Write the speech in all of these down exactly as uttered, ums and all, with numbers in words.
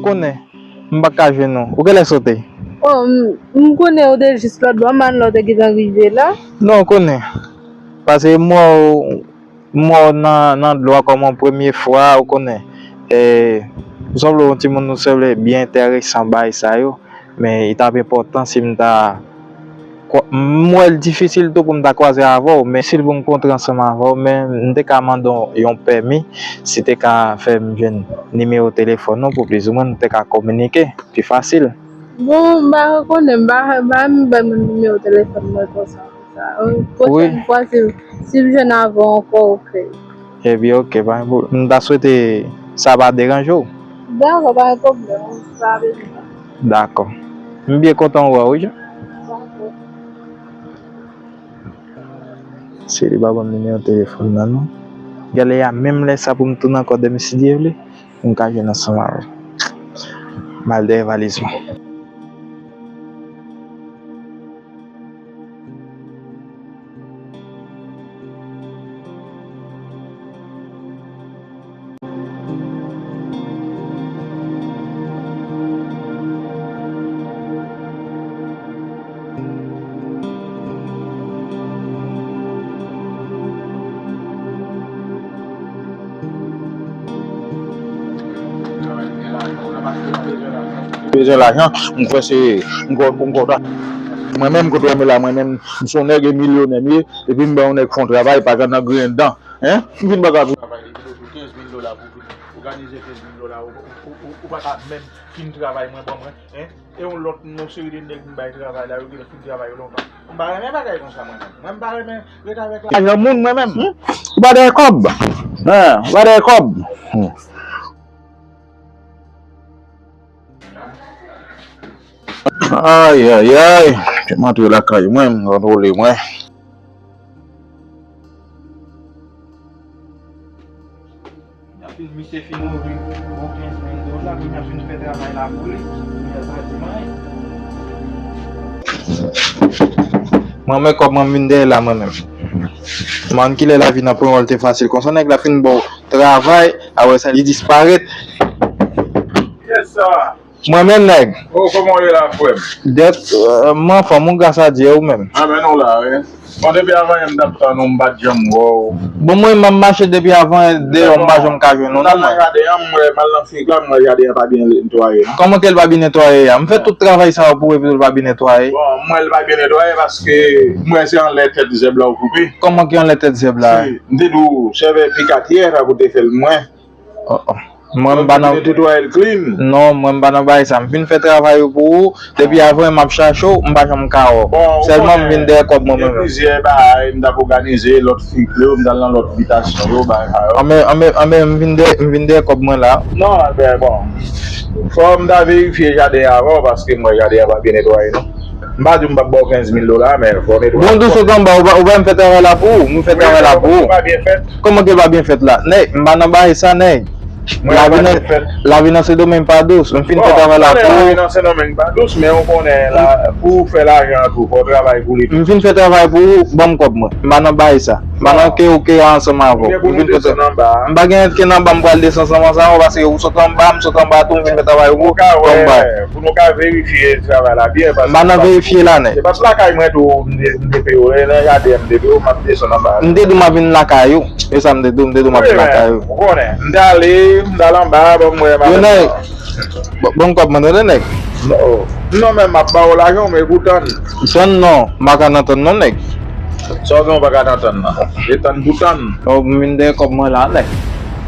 Konnen, m pa ka jwenn ou. Ou genlè sote? Oh, m, m konnen ou te jis lòt bò, m pa konn lè w te gentan rive la. Non, ou konnen. Paske m wè w, m wè w nan, nan dlo a kòm yon premye fwa, ou konnen. E, m sanble yon timoun, ou sanble byen enteresan bay sa yo. Men, li t ap enpòtan si m ta kwa-, m wè l difisil tou pou m ta kwaze avè w, men difisil pou m kontre ansanm avè w, men m te ka mande w yon pèmi, si te ka fè m jwenn nimewo telefòn ou pou plizoumwen nou te ka kominike pi fasil. Bon, m pa konnen, m pa, m pa menm bay moun nimewo telefòn mwen konsa, konsa. Wi. Pwochèn fwa, si, si m jwenn avè w ankò, oke. Epi, oke, pa gen pwoblèm. M ta swete sa pa deranje w. Dakò, pa gen pwoblèm. Sa vle di. Dakò. M byen kontan wè w, wi. Dakò. Se li pa ban m nimewo telefòn nan, non. Gade a, menm lè sa pou m tounen ankò demen, si Dye vle, m ka jwenn ansanm avè w. M al dèyè valiz mwen. Bezwen lajan, m kwè se, m kwè, m kwè ta. Mwen menm, kote w wè m la, mwen menm, m se yon nèg e milyonè m ye, epi m ba yon nèg fè yon travay, pa gen nan griyen dan, en? M vin baka pou travay, li kite sou kenz mil dola pou vin òganize kenz mil dola, ou, ou, ou, ou pa ka menm fin travay mwen ban mwen, en? E yon lòt, yon seri de nèg m bay travay la, yo genlè fin travay yo lontan. M pa renmen bagay konsa mwen menm. Mwen m pa renmen ret avèk lajan moun mwen menm. Hmm? Ou pa dèyè kòb. Hein, ou pa dèyè kòb. Hmm. Ay, ay, ay. M antre lakay mwen, m kontwole mwen. Misye fin ouvri pou kenz mil dola, kounye a fin fè travay la pou li. Kounye a l pa di m anyen. Mwen, men kòb mwen vin dèyè la, mwen menm. Mwen, kilè lavi nan pran wòl te fasil konsa, nèg la fin ba w travay, apre sa, li disparèt. Yes, sir. Mwen menm, nèg. Oh, kòman w ye la, frè m? Dèt, euh, m anfòm, wi, gras a Dye, ou menm? Ah, men nou la, wi. Bon, depi avan yè m t ap tann ou, m pa t janm wè w. Bon, mwen, m ap mache depi avan yè deyò, m pa janm ka jwenn ou, non, mwen. M t al nan jaden an, m wè, m al nan fig la, m wè jaden an pa byen netwaye, non. Kòman ke l pa byen netwaye a? M fè tout travay sa yo pou ou, epi l pa byen netwaye. Bon, m wè l pa byen netwaye paske m wè se anlè tèt zèb la ou koupe. Kòman ki anlè tèt zèb la? Si, m te di w, sèvè pikatyè, sa pou te fè l mwen. Oh, oh. Mwen, m pa nan, netwaye l clean. Non, mwen, m pa nan bagay sa. M fin fè travay yo pou ou. Depi avan, m ap chache w, m pa janm ka wè w. Bon, ou konnen, sèlman m vin dèyè kòb mwen, mwen menm. Gen plizyè bagay, m t ap òganize lòt figi yo, m t al nan lòt bitasyon yo, bagay sa yo. Anben, anben, anben, m vin dèyè, m vin dèyè kòb mwen la. Non, Albert, bon. Fò m ta verifye jaden an avan w, paske m wè jaden an pa byen netwaye, non. M pa di w m p ap ba w kenz mil dola, men fò w netwaye. Bon, dous, ou konn ba, ou ba, ou ba m fè travay la pou ou. M fè travay la pou ou. Wi, men ou pa byen fèt. Kòman ke l pa byen fèt la? Nèg, m pa nan bagay sa, nèg. Lavi nan, lavi nan Sendomeng pa dous. M fin fè travay la pou ou. Bon, m konnen lavi nan Sendomeng pa dous, men ou konnen la, pou w fè lajan an tou, fò w travay pou li tou. M fin fè travay pou ou, ban m kòb mwen. M pa nan bagay sa. M pa nan kewoke a ansanm avè w. M gen pou m desann anba a. M pa gen ankenn anba m pral desann ansanm avè w, paske ou sot anba, m sot anba tou, m vin fè travay pou ou. Ban m bay. Pou nou ka verifye travay la byen, paske m pa nan verifye la, nèg. Se pa sou lakay mwen tou m te, m te peye w, e nan jaden an m te peye w, m ap desann anba a. M te di w m ap vin lakay ou. E sa m te di w, m te di w m ap vin lakay ou. Wi, men, ou konnen. M t ale, m t al anba a, bon, m wè madanm nan. Bon, bon, kòb mwen, tande, nèg. Non, non, men m ap ba w lajan w, men pou tann. Tann non, m pa ka nan tann non, nèg. Sa w gen w pa ka nan tann nan? E tann pou tann. Oh, m vin dèyè kòb mwen la, nèg.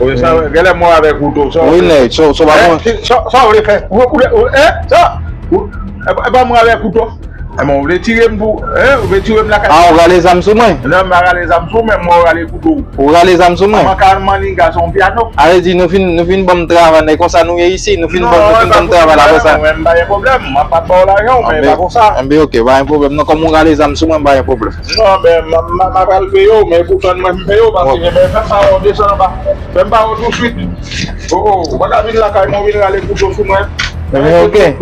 Wi, sa, genlè m wè avèk kouto, sa w vle fè? Wi, nèg, sa, sa w pa bon. Sa, sa w vle fè? Ou, ou, ou, en? Sa, ou, e pa, e pa m wè avèk kouto? Enben, ou vle tire m pou, en? Ou vle tire m lakay? A, ou rale zam sou mwen? Non, m pa rale zam sou mwen, m wè w rale kouto. Ou rale zam sou mwen? Kòman ka manniga se yon pyano? A vle di nou fin, nou fin ban m travay, nèg, konsa nou ye isi, nou fin ban, nou fin ban m travay la konsa. Non, e pa konsa, mwen, m pa gen pwoblèm, m ap ba w lajan w, men e pa konsa. Enben, oke, pa gen pwoblèm. Non, kòm ou rale zam sou mwen, m pa gen pwoblèm. Non, men m, m, m ap al peye w, men poutan mwen m peye w, paske, men fè m ba w desann anba. Fè m ba w tousuit. Oh, oh, ou pa ka vin lakay mwen, ou vin rale kouto sou mwen. Enben, oke.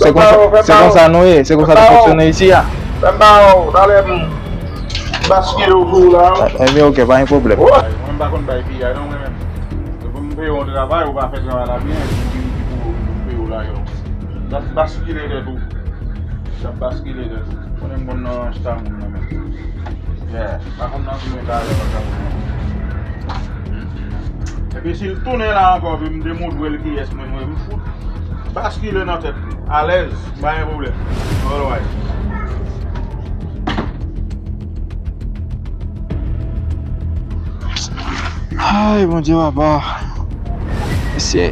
Se konsa, se konsa nou ye, se konsa nou fonksyone isi a. Fè m ba w, talè m baskile w sou la. Enben, oke, pa gen pwoblèm. Mwen, m pa konn bay piyay non, mwen menm. Pou m peye yon travay, ou pa fè travay la byen, epi m vin di pou ou, m peye L ap baskile tèt ou. L ap baskile tèt ou. Konnen m konn nan chita moun nan menm. Yeah. Pa konn nan ki mwen ta ale pa sa moun nan. Epi si l tounen la ankò, epi m demontre l kiyès mwen, mwen, m fout baskile nan tèt li. Alèz, m pa gen pwoblèm. Alright. Ay, Bondye papa. Mesye,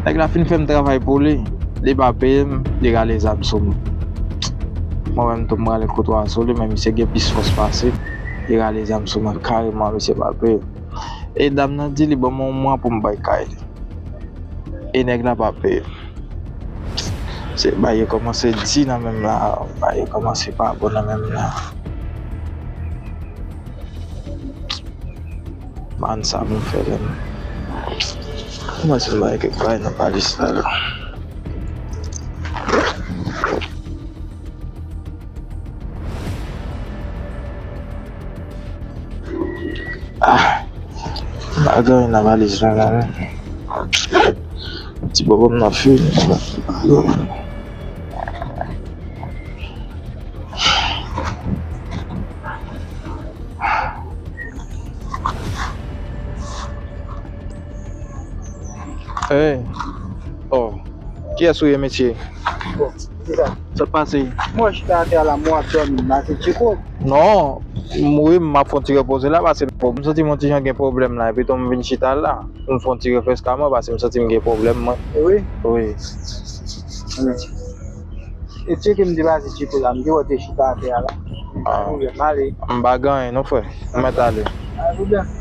nèg la fin fè m travay pou li. Li pa peye m, li rale zam sou mwen. Mwen menm tou, m rale koutwa sou li, men misye gen plis fòs pase m. Li rale zam sou mwen kareman, misye pa peye m. E dam nan di li ban mwen yon mwa pou m bay kay li. E nèg la pa peye m. Se bagay yo kòmanse di nan menm la, bagay yo kòmanse pa bon nan menm la. Man sa pou m fè menm. Kòmanse bay kèk bagay nan valiz la la. Ah, bagay nan valiz la la. Ti bòbò m nan fini. Hey. Oh. Kiyès ou ye, mesye? Bon, kisa? Sa k pase? Mwen chita atè a la, mwen ap dòmi, m pase Tcheko. Non, m, wi, m ap fè yon ti repoze la, pase m santi m yon ti jan gen pwoblèm la, epi tou m vin chita la. M fè yon ti refrèskan mwen, pase m santi m gen pwoblèm, mwen. Wi? Wi. E tcheke m te pase Tcheko la, m te wè w te chita atè a la. Ah. Pwoblèm, ale. M pa gen anyen non, frè. M mèt ale. Pa gen pwoblèm.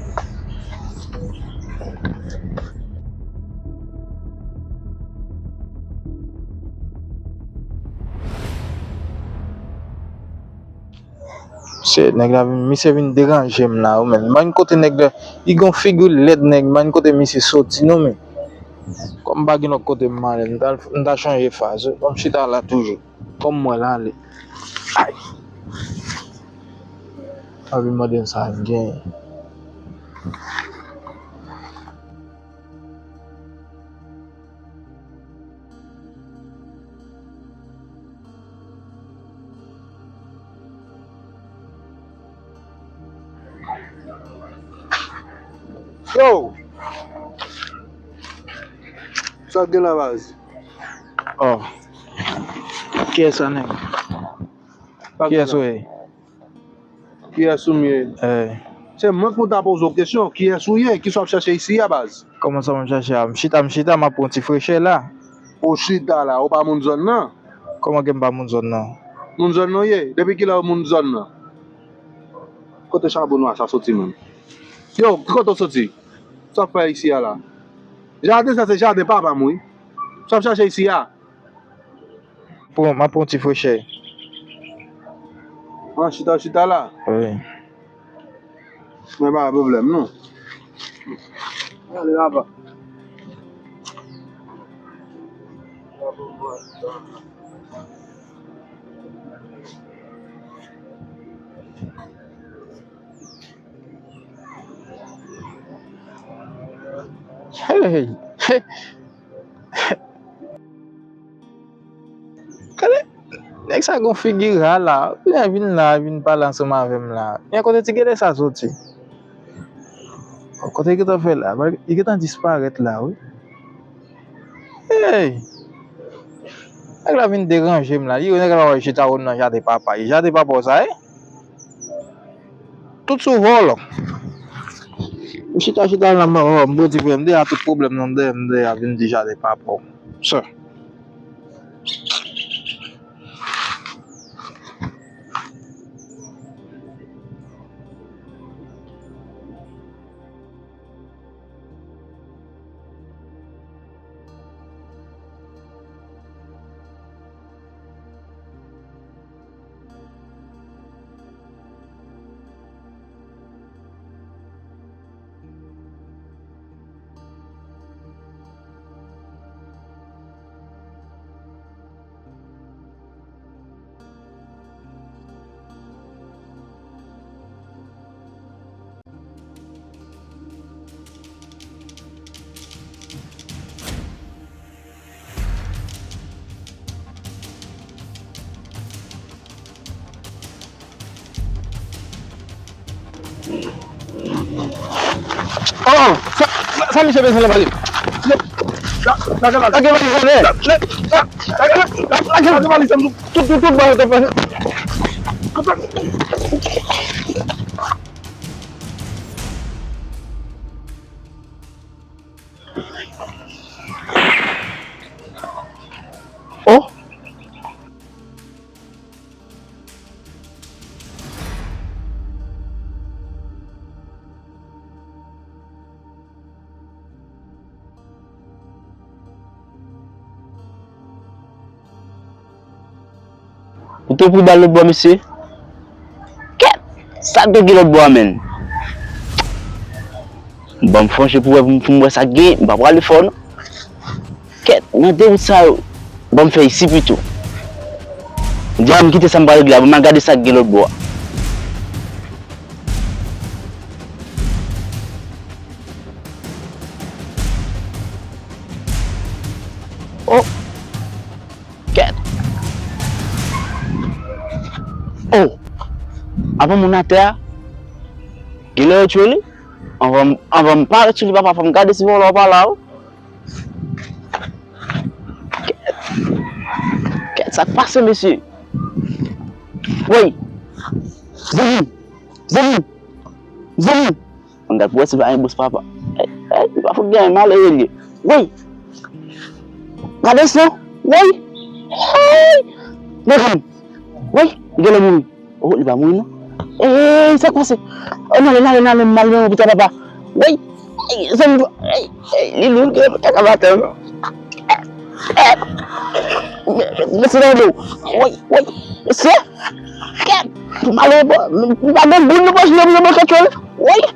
Se nèg la vin, misye vin deranje m la, wi, men. M pa konn kote nèg la, li gon figi lèd nèg, m pa konn kote misye soti, non, men. Kòm m pa gen lòt kote m ale, m ta, m ta chanje faz, wi. Kòm m chita la toujou. Kòm m wè l ale. Ay! Anvi mande m sa m genyen. Yo! Sa k gen la, baz? Oh. Kiyès sa, nèg? Kiyès ou ye? Kiyès ou m ye? Eh. Se mwen k pou ta poze w kesyon. Kiyès ou ye? Kisa w ap chache isi a, baz? Kòman sa m ap chache a? M chita, m chita, m ap pran ti frechè la. Ou chita la, ou pa moun zòn nan? Kòman ke m pa moun zòn nan? Moun zòn nan w ye? Depi kilè ou moun zòn nan? Kote chabon nwa sa soti menm? Yo, ki kote w soti? Sa w ap fè isi a la? Jaden sa se jaden papa m wi. Sa w ap chache isi a? Pran, m ap pran ti frechè. An chita, chita la. Wi. Men pa gen pwoblèm non. Ale laba. Hey! Gade, nèg sa gon figi ra la. Lè vin la, vin pale ansanm avè m la. Men kote ti gede sa soti? Kote li gentan fè la? Li gentan disparèt la, wi. Hey! Nèg la vin deranje m la. Li, nèg la wè chita nan jaden papa. Jaden papa w sa, wi. Tout sou vòlò. M chita, chita la, m, oh, m pran ti frè m, m deja tout pwoblèm nan m dèyè, m deja vin di jaden papa w. Sa. Oh, sa, sa misye bezwen la, pale. Lage valiz la, men. Lage valiz la, men. Tout, tout, tout, ba yo te fè. Oh. Ou te pran bal lòt bò, mesye? Kèt! Sa k te gen lòt bò a, menn? Ban m fonse pou wè, pou m, pou m wè sa k gen, m pa prale fò, non. Kèt, nan de wout sa yo, ban m fè isi pito. Di a m kite sa m pral regle a, ban m al gade sa k gen lòt bò a. Oh! Kèt! Oh! Avan moun atè a, genlè yo tchwe li. Anvan, anvan m parèt sou li, papa, fò m gade si vòlò pa la, wi. Kèt! Kèt, sa k pase, mesye? Woy! Zanmi m! Zanmi m! Zanmi m! Ann gad pou wè si pa yon bous papa. Ey, ey, li pa fout gen malere li ye. Woy! Gade sa! Woy! Hey! Gade! Woy! Li genlè mouri. Oh, li pa mouri non. Ey, sa k pase? Oh, n ale, n ale, n ale, m al nan lopital papa. Woy! Ey, zanmi, ey, ey, li lou, li genlè kaka atè non. Mesye nan do. Woy, woy. Mesye. Kèt. Malere, m pa gen goud nan pòch mwen, mwen, mwen, kèt. Woy.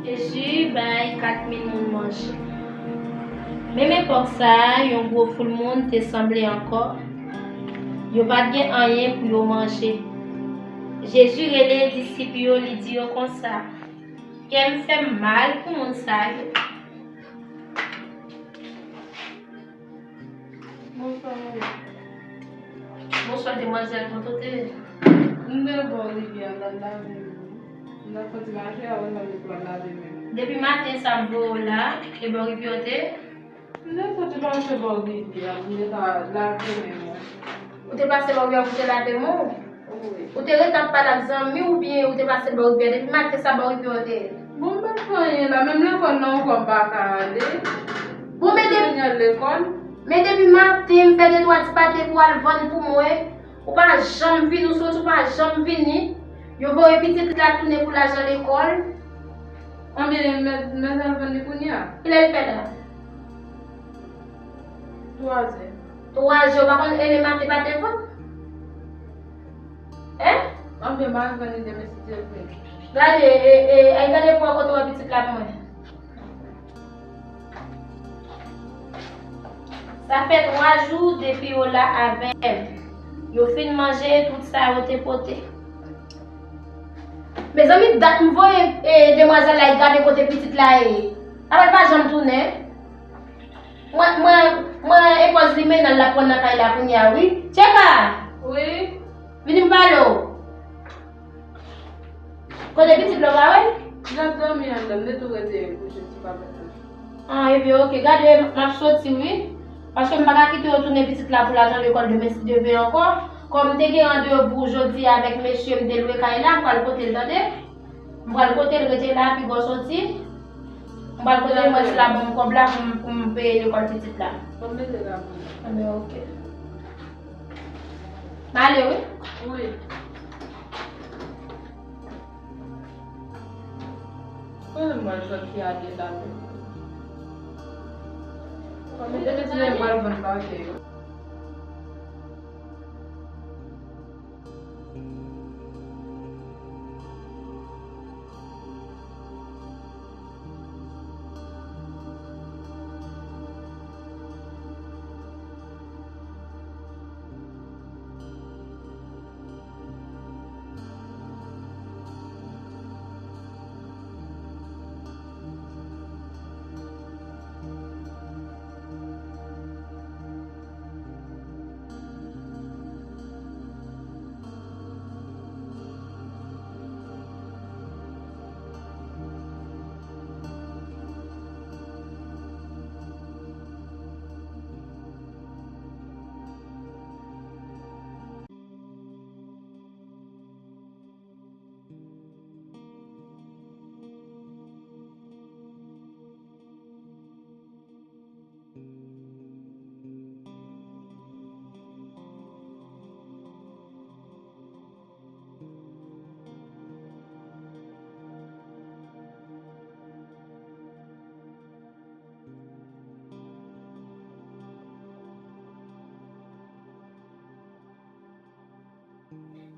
Jezi bay kat mil moun manje. Menm epòk sa a, yon gwo foul moun te sanble ankò. Yo pa t gen anyen pou yo manje. Jezi rele disip yo, li di yo konsa, kè m fè m mal pou moun sa yo. Bonswa, madanm. Bonswa, demwazèl, kòman w te ye? M te bò rivyè a, m t ap lave men m. M t ap fè ti mache, apre sa m te pral lave men m. Depi maten sa m voye w la, e bò rivyè w te ye? M te soti pase bò rivyè a, m te ka lave men mwen. Ou te pase bò rivyè a pou w te lave men w? Wi. Ou te rete ap pale ak zanmi w oubyen ou te pase bò rivyè a? Depi maten sa bò rivyè w te ye? Bon, m pa t fè anyen la, menm lekòl nan ankò m pa ka ale. Bon, men de- Mwen al lekòl. Men depi maten, m fè de twa ti pate pou al vann pou mwen. Ou pa janm vini, ou soti, ou pa janm vini. Yo voye pitit la tounen pou lajan lekòl. Anben, mèt, mèt al vann li kounye a. Kilè l fè la? Twazè. Twazè, ou pa konn e le maten pa te vann? Hein? Anben, m al vann li demen si Dye vle. Gade, e, e, e, gade pou w kote w wè pitit la pou mwen. Sa fè twa jou depi yo la avè m. Yo fin manje tout sa yo te pote. Mezanmi, dat m voye, e, demwazèl la gade kote pitit la ye. Apa l pa janm tounen? Mwen, mwen, mwen, e pòz li mennen l ap pran nan kay la kounye a, wi. Tcheka! Wi? Vini m pale w. Kote pitit la, w pa wè l? L ap dòmi anndan, m te tou rete kouche ti pa pèsonn. Ah, ebyen, oke. Gade, m ap soti, wi. Paske m pa ka kite yo tounen pitit la pou lajan lekòl demen si Dye vle ankò. Kòm m te gen randevou jodi a avèk mesye m te lwe kay la, m pral pote l, tande? M pral pote l, rete la, pi bò soti. M pral pote l, mwen si l ap ban m kòb la pou m, pou m peye lekòl pitit la. Bon, mete la pou mwen. Anben, oke. M ale, wi. Wi. Mwen menm mwen sòti a de la. Mwen te mete mwen pral vann bagay yo.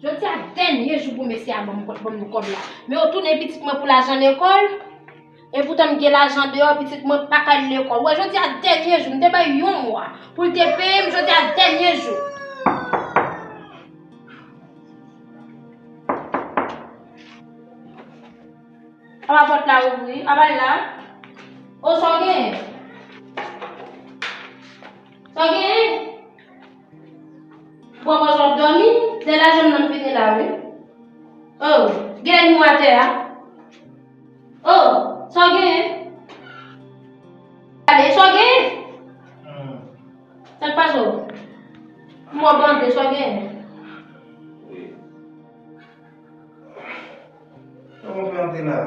Jodi a dènye jou pou mesye a ban m, ban m kòb la. Men yo tounen pitit mwen pou lajan lekòl. Epoutan m gen lajan deyò, pitit mwen pa ka al lekòl. Wè, jodi a dènye jou, m te bay yon mwa pou l te peye m, jodi a dènye jou. Apa pòt la ouvri, apa l la? O, sa w genyen? Sa w genyen? Bon, bon, w ap dòmi? Lè lajan m nan vini la, wi. O, gen lè m atè a. O, sa w genyen? Ale, sa w genyen? Hmm. Sa k pase w? M wè w bande, sa w genyen? Wi. Kòman w fè antre la?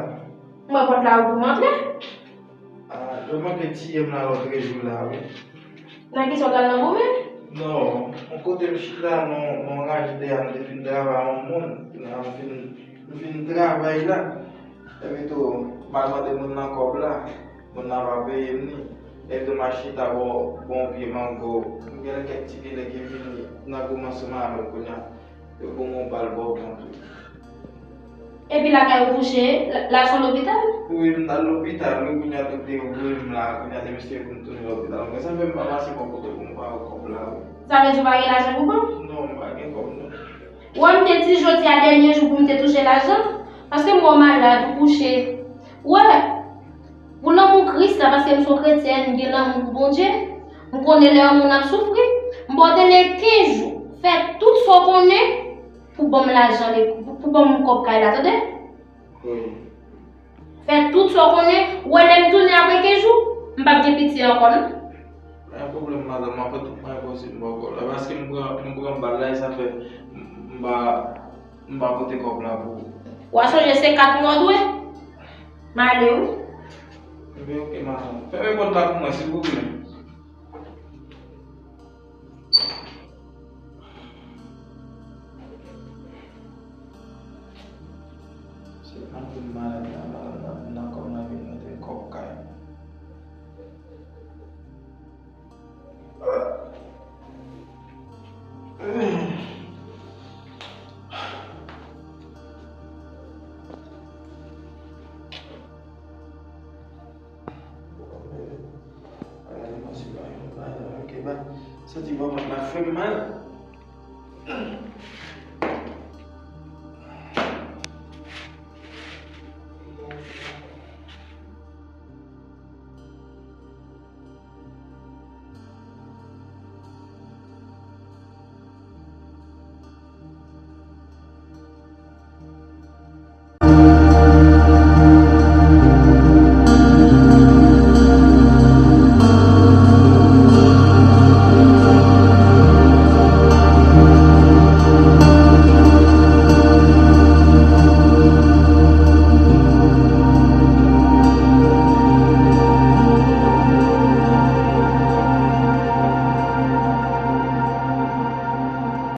M wè pòt la ouvri, m antre. Ah, yo manke tiye m la lòt jou la, wi. Nan kisa w t al nan goumen? Non, yon kote m chita, nan, nan raj dèyè m te fin travay yon moun. M fin, m fin travay la. Epi tou, m al mande moun nan kòb la. Moun nan pa peye m ni. Epi tou, m al chita bò, bò yon vye mango. M gen kèk ti gilè ki vini nan goumen ansanm avè m kounye a. Yo ban m yon bal bò pran tou. Epi lakay ou kouche, la, la se yon lopital? Wi, m t al lopital, wi, kounye a doktè yo voye m la, kounye a te mesye pou m tounen lopital. Mwen, sa fè m pa pase bò kote pou m pa wè kòb la, wi. Sa vle di ou pa gen lajan pou ban m? Non, m pa gen kòb, non. Wè, m te di jodi a dènye jou pou m te touche lajan, paske m wè w malad, ou kouche. Wè, pou lanmou Kris la, paske m se yon kretyèn, m gen lanmou pou Bondye, m konnen lè yon moun ap soufri, m ba w dele kenz jou, fè tout sa w konnen, pou ban m lajan, pou, pou ban m kòb kay la, tande? Wi. Fè tout sa w konnen, ou wè lè m tounen apre kenz jou, m p ap gen pitye ankò, non. Pa gen pwoblèm, madanm, m ap fè tout mwayen posib m ba w kòb la, paske m pran, m pran bal la, e sa fè m, m pa, m pa pote kòb la pou ou. W a sonje se kat mwa w dwe? M ale, wi. Ebyen, oke, madanm. Fèmen pòt la pou mwen, silvouplè. Se anpil malad la, malad la, nan kòm nan vin mete kòb kay. Santi vrèman la fè m mal.